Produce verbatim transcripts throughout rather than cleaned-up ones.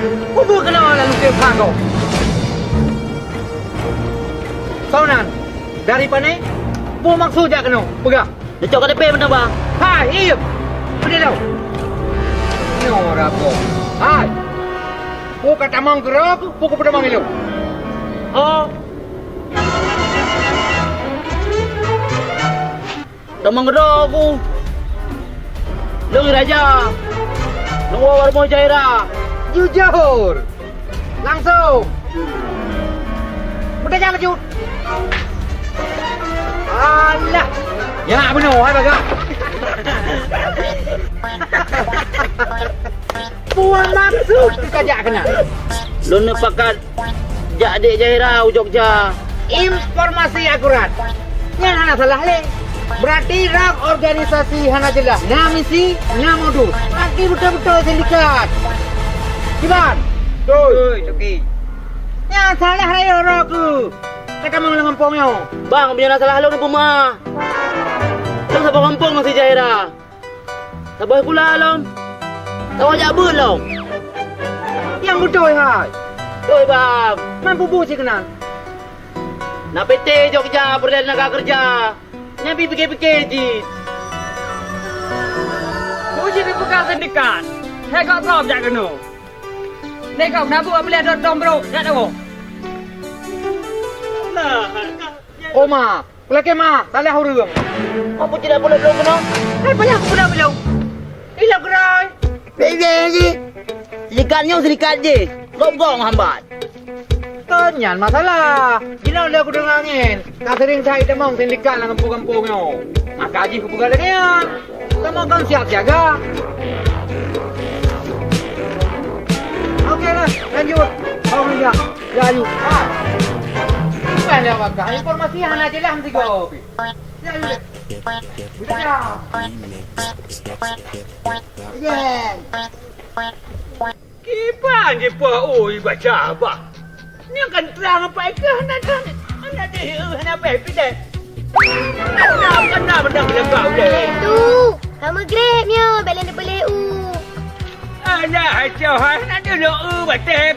Peue keunoe lam lungkée pha gob? Soe nan? Dari pane? Peue maksud jak keunoe? Peugah. Neucok K T P mantong, Bang. Hai, iem! Peudeh lom! Nyoe ragoe. Hai! Peue ka tamong keudroe keuh, peue keupeue tamong ilôn? Oh. Tamong keudroe keuh. Lôn raja. Lôn woe rumoh Zahira. Jujur! Langsong! Meutajak laju! Alah! Ya, bunoe, hai bagah! Peue maksud keu kajak keunan? Lôn neupakat jak adék Zahira u Jogja. Informasi akurat. Nyan hana salah lé. Berarti rab organisasi hana jeulaih. Na misi, na modus. Berarti beutôi-beutôi sindikat. Kiban? Beutôi. Beutôi, Toki. Nyan salah rayeuk droe keuh. Ka tamong lam gampông nyoe. Bang, meunyoe na salah lôn peue ma? Lôn saboh gampông ngon si Zahira. Saboh sikula lom. Saboh jak beuet lom. Nyang beutôi hai. Beutôi, Bang. Man peue buet cit keunan? Na P T Jogja Peureulèe Tenaga Keureuja. Nyan pih pike-pike cit. Peue jih neupeugah sindikat? Hai kok gob jak keunoe. Lé gob na buet apabila dot dong brok jak dawoe. Oma, Peulakèe ma, salah ureueng. Apa tidak boleh belum kena? Hai payah aku belum belum. Ilah gerai. Bebe ji. Silikat nyoe silikat ji. Gong-gong hambat. Kon nyan masalah. Jinoe lé aku deungoe angén. Ka sering cari tamong sindikat lam gampông-gampông nyoe. Maka jih kupeugah lagèe nyan. Kamoe kan siap siaga. Oke lah, lanjut. Bang Rizal. Ya, ayu. Ah. Bukan dia makan. Informasi hana jelas mesti kau. Ya, ayu. Bukan dia. Iya. Kiban jipoh ui baca bah. Nyan kan trang apa ikah hana dah, hana deh, hana beh pideh. Hana, hana benda meulagak uleh. Tu, kamu grab nyo, belen dibeli u. Alah, acau hai, hana deh lo u bateh.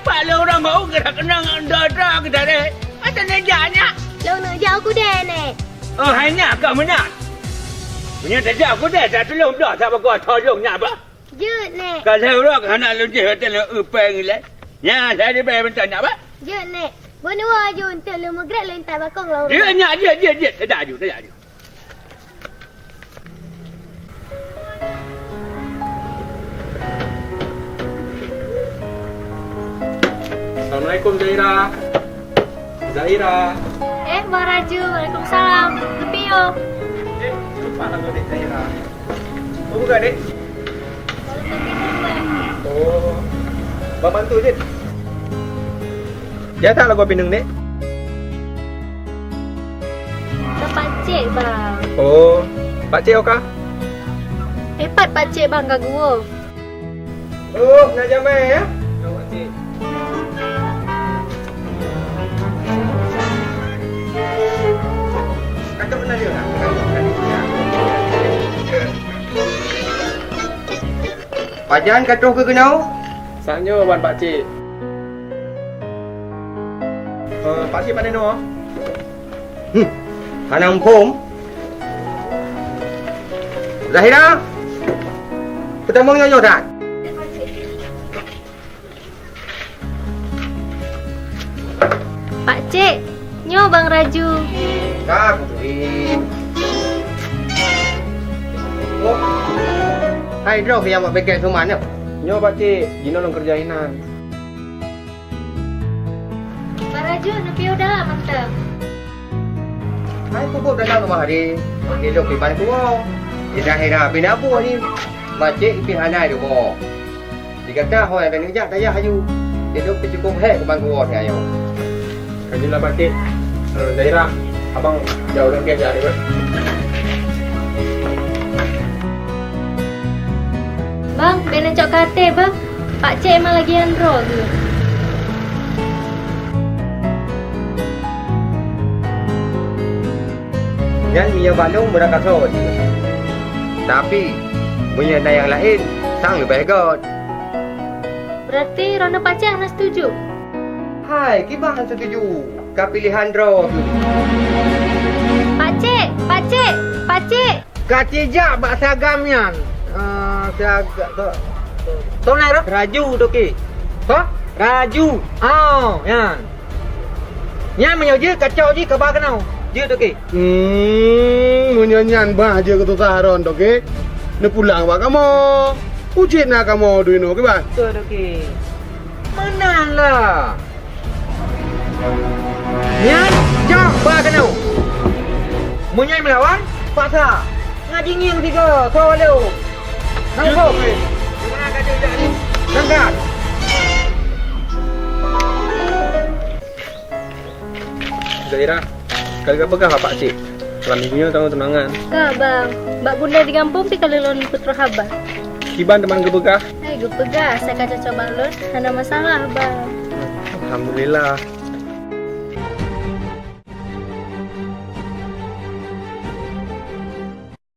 Pak lo urang mau gerak kenang dada kita deh. Ada neja nyak. Lo neja aku deh, Nek. Oh, hanya kau meunan. Punya tajak aku deh, tak tolong dah, tak bagus tolong nyak bah. Jeuet, Nek. Ka lhèe uroe hana lôn jih watèe lôn eu péng ilèe. Nyan, lhèe ribèe mantong nyak bah. Jeuet, Nek. Bunoe aju eunteuk lôn meugrab lôn that bakong lom. Jeuet nyak, jeuet, jeuet, jeuet. Tajak aju, tajak aju. Assalamualaikum, Zahira. Zahira. Eh, Bang Raju, waalaikumsalam. Tapi yo. Eh, lupa lah kau, Dek Zahira. Oh, bukan, Dek? Oh, Bang bantu je. Dia tak lagu pinang, Dek? Ke pakcik, Bang. Oh, pakcik oka? Eh, pat pakcik, Bang, ka geuwoe. Oh, nak jamai, ya? Katok na dia. Pajan ka troh keu keunoe? Sang nyoe wan pakcik. Eh, pakcik pane noe? Hmm, hana muphom. Zahira, peutamong nyoe-nyoe that. Pakcik, nyoe Bang Raju. Ka kuturi. Oh. Hai droe nyang bak bengkel Suman nyoe. Nyoe pakcik, jinoe lôn keureuja inan. Bang Raju, neupiôh dalam mantong. Hai peubuet dalam rumoh hari, ilok kiban kuwoe. Di daerah bina buah ni, pakcik pih hana rumoh. Di gata ho nyang keuneuk jak dayah aju. Di lôn pih cukôp hék keuban kuwoe nyoe. Ka jeuet lah, pakcik. Eh, Zahira, abang jak u lôn kèe jak, ya. Bang, bèk neucok keu até, Bang. Pakcik memang lagèe nyan droe geuh. Nyan meunyoe bak lôn beurakasoe jih. Tapi, meunyoe na nyang laén, sang leubeh göt. Berarti droeneuh Pakcik hana setuju? Hai, kiban hana setuju. Ka pilihan droe. Pakcik, Pakcik, Pakcik. Ka cijak bak si agam nyan. Ah, si agam, to, to, to nai roh? Raju, Toke. Ho? Raju. Oh, nyan. Nyan meunyoe jeuet kacau jih kaba keunoe. Jeuet, Toke. Hmm, meunyoe nyan bah jeuet keu susah droen, Toke. Neupulang bak kamoe. Ucit na kamoe duinoe, kiban? Beutôi, Toke. Meunan lah. Nyan, jak ba keunoe. Meunyoe meulawan, paksa. Ngaji ngieng tiga, soe lom. Nangkok. Berangkat. Zaira, ka lheueh peugah bak pakcik. Malam minggu nyoe tanggong tunangan. Ka, Bang. Bak bunda di gampông pih ka lheueh lôn peutroh haba. Kiban teuma geupeugah? Hai, geupeugah, asai ka cocok bak lôn, hana masalah, Bang. Alhamdulillah.